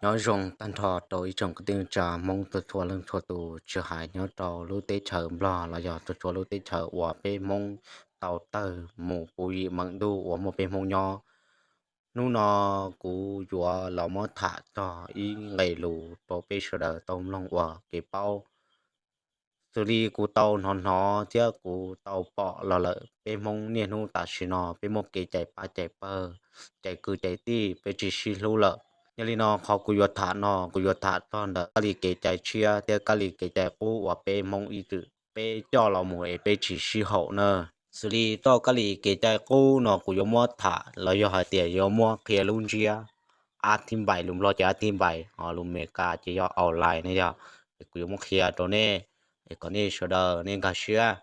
Nyob zoo tag nrho rau ib tsoom kwv tij tsa Hmoob txhua txhua leej txhua tus, tsis hais nyob rau lub teb chaws Nplog los yog txhua txhua lub teb chaws uas peb Hmoob tau tawg mus puv yim meem ntuj uas muaj peb Hmoob nyob. Hnub no kuv yuav los muab tham txog ib nqe lus rau peb sawv daws tau mloog ua kev paub. Xws li kuv tau hnov hnov thiab kuv tau pom los lawm, peb Hmoob niaj hnub tam sim no peb muaj kev cais pab cais pawg, cais kwv cais tij, peb tsis sib hlub lawm. Yog li no qhov kuv yuav tham no kuv yuav tham txog ntawm kab li kev cai tshiab thiab kab li kev cai qub uas peb Hmoob ib txwm peb coj los mus es peb tsis sib haum na. Xws li txoj kab li kev cai qub no kuv yuav muab tham los yog hais tias yuav muab qhia lub ntsiab a thib npais, lus Nplog ces a thib npais, lus Meskas ces yog online ne yog. Kuv yuav muab qhia rau nej kom nej sawv daws nej nkag siab,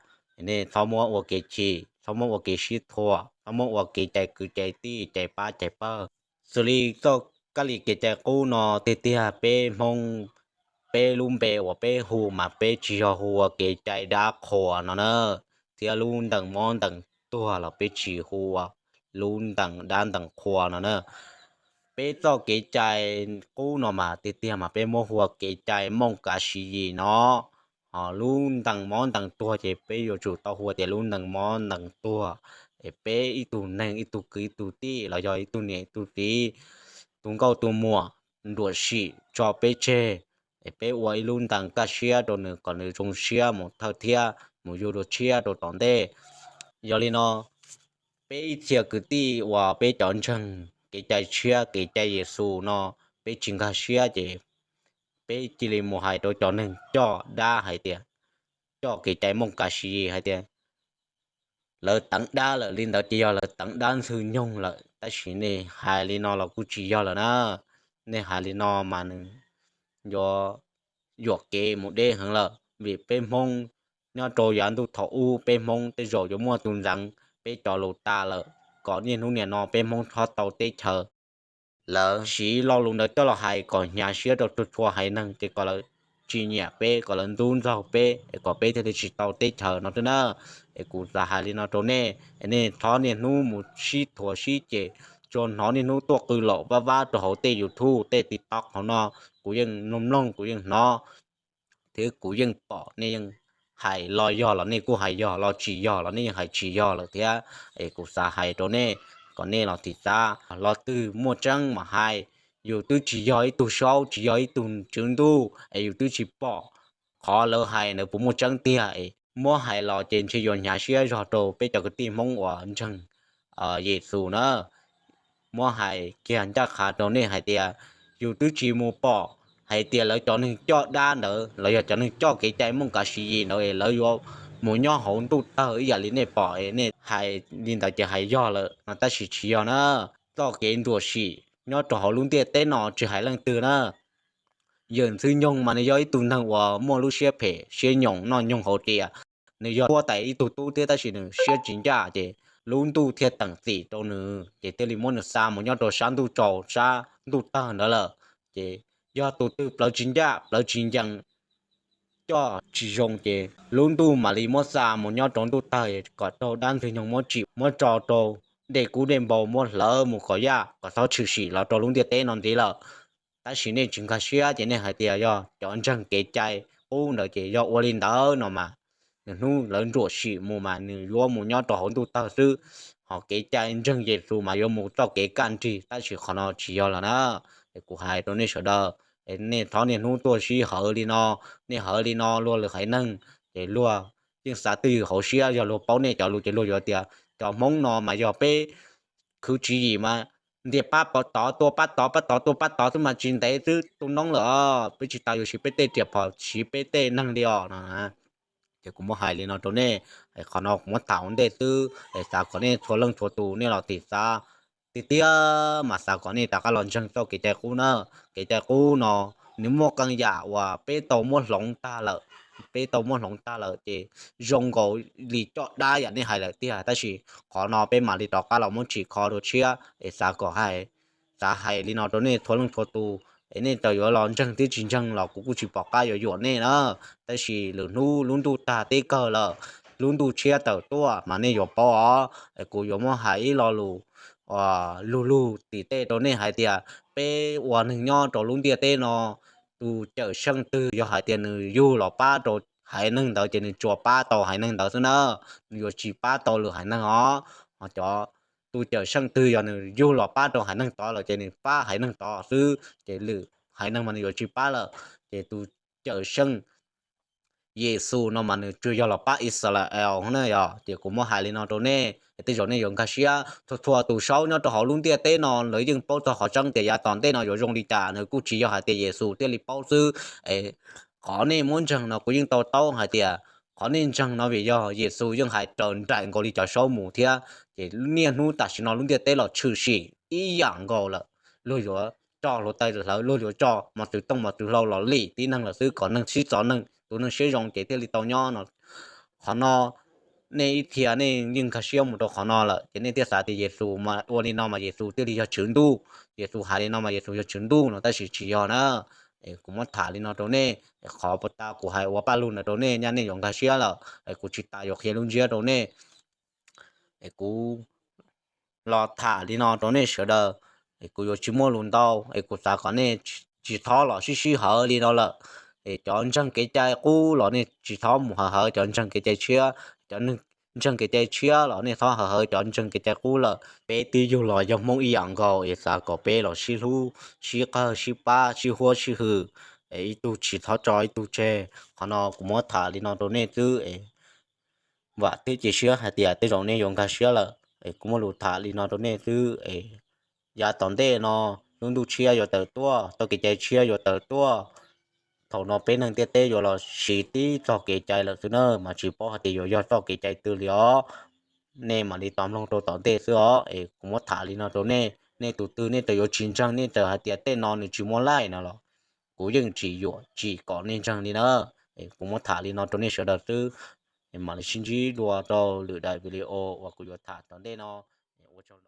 nej txhob muab ua kev chim, txhob muab ua kev sib thuam, txhob muab ua kev cais kwv cais tij, cais pab cais pawg. Xws li txoj kab li kev cai qub no tiag tiag peb Hmoob, peb lub npe uas peb hu mas peb tsis yog hu ua kev cai dab qhuas no na, thiab lub ntees mob ntees tuag los peb tsis hu ua lub ntees dab ntees qhuas no na. Peb txoj kev cai qub no mas tiag tiag mas peb muab hu ua kev cai mooj kav siv yim no. Ho lub ntees mob ntees tuag ces peb yuav tsum tau hu ua tias lub ntees mob ntees tuag, es peb ib tug neeg ib tug kwv ib tug tij los yog ib tug niam ib tug txiv, tus nkauj tus muam nruam sim tso peb tseg, es peb ua ib lub ntees kaj siab rau nws kom nws zoo siab mus thawj thiab mus yug dua tshiab rau tom ntej. Yog li no, peb ib txhia kwv tij uas peb cov ntseeg kev cai tshiab kev cai Yexus no, peb tsis nkag siab ces peb cia li mus hais rau cov neeg coj dab hais tias, coj kev cai mooj kav siv yim hais tias lawv teev dab lawm, li ntawd ces yog lawv teev dab ntxwg nyoog lawm. Tab sis nej hais li no los kuj tsis yog lawm na. Nej hais li no mas nws yuav yuam kev mus deb heev lawm, vim peb Hmoob nyob rau yav ntuj thaum ub peb Hmoob tej zaum yuav muaj tus ntxeev peb cov lus tas lawm, kom niaj hnub niam no peb Hmoob txhob tau teb chaws. Lawv siv lo lus ntawd coj los hais kom hnyav siab rau txhua txhua haiv neeg ces kom lawv tsis nyiam peb, kom lawv ntxub ntxaug peb, es kom peb thiaj li tsis tau teb chaws no thiab na. Es kuv xav hais li no rau nej, es nej txhob niaj hnub mus sib thuam sib cem, tsuas hnov niaj hnub tuaj qw laum vab vab rau hauv tej YouTube tej TikTok hauv no, kuv yeej mloog mloog kuv yeej hnov thiab kuv yeej pom nej yeej hais los yog los nej kuj hais yog, los tsis yog los nej yeej hais tsis yog lawm thiab. Es kuv xav hais rau nej kom nej los thim xav, los twg muaj tseeb mas hais. Yus twb tsis yog ib tug saub, tsis yog ib tug tswv ntuj, es yus twb tsis pom qhov lawv hais ntawd puas muaj tseeb tiag es muab hais los ces ntshe yuav hnyav siab zog rau peb cov kwv tij Hmoob uas ntseeg Yexus na. Muab hais kiag ncaj qha rau nej hais tias yus twb tsis mus pom hais tias lawv cov neeg coj dab ntawd los yog cov neeg coj kev cai mooj kav siv yim ntawd es lawv yuav mus nyob hauv ntuj tawg ib yam li nej pom es nej hais li ntawd ces hais yog lawm no, tab sis tsis yog na. Txoj kev nruam sim nyob rau hauv lub ntiaj teb no tsis hais leej twg na, yawm Ntxwg Nyoog mas nws yog ib tug neeg uas muaj lub siab phem siab nyoos noj nyoog haus tias nws yog huab tais ib tug tub thiab tab sis nws siab tsis ncaj ces lub ntuj thiaj teem txim rau nws ces thiaj li muab nws xa mus nyob rau sab ntuj tsaus sab ntuj tawg ntawd lawm. Ces yog tus twg plawv tsis ncaj plawv tsis ncees, coj tsis zoo ces lub ntuj mam li muab xa mus nyob rau ntuj tawg kom raug dab Ntxwg Nyoog muab tsim muab tso rau dej kub dej npau muab hlawv mus kom yaj kom txhob tshwm sim los rau lub ntiaj teb no ntxiv lawm. Tab sis nej tsis nkag siab ces nej hais tias yog cov ntseeg kev cai qub ntawd ces yog ua li ntawd no mas, nws hnub lawv nruam sim mus mas nws yuav mus nyob rau hauv ntuj tawg xwb, ho kev cai ntseeg Yexus mas yuav mus txoj kev kaj nrig, tab sis qhov no tsis yog lawm na. Es kuv hais rau nej sawv daws, es nej txhob niaj hnub tuaj sib hawv li no, nej hawv li no luag lwm haiv neeg ces luag yeej xav twj ywm hauv siab, yog luag paub nej cov lus ces luag yuav tias cov Hmoob no mas yog peb khwv tswv yim mas ntiag pab tod tua pab tod, pab tod tua pab tod xwb mas tsis ntev xwb tu noob lawm os, peb tsis tas yuav siv peb tej riam phom siv peb tej neeg li os no. Ces kuv muab hais li no rau nej, qhov no kuv muab tham ua ntej xwb, xav kom nej txhua leej txhua tus nej los tim xav tiag tiag mas xav kom nej rov qab los ntseeg txoj kev cai qub na. Kev cai qub no nws muaj qee yam uas peb tau muab hloov tag lawm, peb tau muab hloov tag lawm ces zoo nkaus li coj dab yam nej hais lawm tiag, tab sis qhov no peb mam li rov qab los muab tsim kho dua tshiab es xav kom hais, xav hais li no rau nej txhua leej txhua tus, es nej txawm yuav los ntseeg thiab tsis ntseeg los kuv kuj tsis pom qab yuav yuam nej na. Tab sis lwm hnub lub ntuj tag teb kawg lawm, lub ntuj tshiab tawm tuaj mas nej yuav paub os. Kuv yuav muab hais ib lo lus lug lug tim tej rau nej hais tias peb ua neeg nyob rau lub ntiaj teb no, tus cawm seej twg yog hais tias nws yug los pab rau haiv neeg ntawd ces nws tsuas pab tau haiv neeg ntawd xwb na, nws yuav tsis pab tau lwm haiv neeg os. Ho cov, tus cawm seej twg yog nws yug los pab rau haiv neeg tod lawm ces nws pab haiv neeg tod xwb, ces lwm haiv neeg mas nws yuav tsis pab lawm. Ces tus cawm seej Yexus no mas nws tsuas yog los pab Ixalayees na yog. Ces kuv muab hais li no rau nej, tej zaum nej yuav nkag siab. Txhua txhua tus saub nyob rau hauv lub ntiaj teb no lawv yeej paub txog qhov tseeb tias yav tom ntej no yuav zoo li cas, nws kuj tsis yog hais tias Yexus thiaj li paub xwb. Qhov nej muab ntseeg no kuv yeej to taub hais tias qhov nej ntseeg no vim yog Yexus yeej hais raws nraim nkaus li cov saub mus thiab. Ces niaj hnub tam sim no lub ntiaj teb los tshwm sim ib yam nkaus lawm, luag yuav tso hluav taws hlawv, luag yuav tso mos txwv tooj mos txwv hlau los lim tib neeg lawm xwb kom neeg sib txov neeg, tus neeg siab zoo ces thiaj li tau nyob no. Qhov no nej ib txhia nej yeej nkag siab mus rau qhov no lawm ces nej thiaj xav tias Yexus mas ua li no mas Yexus thiaj li yog Tswv Ntuj, Yexus hais li no mas Yexus yog Tswv Ntuj no, tab sis tsis yog na. Kuv muab tham li no rau nej, qhov puag ta kuv hais ua paj lug ntawd rau nej nyaj nej yuav nkag siab lawm, kuv tsis tas yuav qhia lub ntsiab rau nej. Es kuv los tham li no rau nej sawv daws, es kuv yuav tsis muaj lus ntau, es kuv xav kom nej tsis txhob los sib sib hawv li no lawm. Es cov ntseeg kev cai qub los nej tsis txhob mus hawv hawv cov ntseeg kev cai tshiab, cov ntseeg kev cai tshiab los nej txhob hawv hawv cov ntseeg kev cai qub lawm. Peb twb yug los yog Hmoob ib yam nkaus, es xav kom peb los sib hlub, sib qawg, sib pab, sib huab sib hwm, es ib tug tsis txhob tso ib tug tseg. Qhov no kuv muab tham li no rau nej xwb, vam thiab cia siab hais tias tej zaum nej yuav nkag siab lawm. Es kuv muaj lus tham li no rau nej xwb. Yav tom ntej no, lub ntuj tshiab yuav tawm tuaj, txoj kev cai tshiab yuav tawm tuaj. Thaum no peb neeg ntiaj teb yuav los siv tib txoj kev cai lawm xwb na, mas tsis paub hais tias yuav yog txoj kev cai twg li os. Nej mam li tos mloog rau tom ntej xwb os. Es kuv muab tham li no rau nej, nej tus twg nej txawm yuav tsis ntseeg, nej txawm hais tias tej no nws tsis muaj laij no los kuv yeej tsis yuam tsim kom nej ntseeg li na. Kuv muab tham li no rau nej sawv daws xwb, mam li sib ntsib dua rau lwm daim video uas kuv yuav tham tom ntej no. Ua tsaug.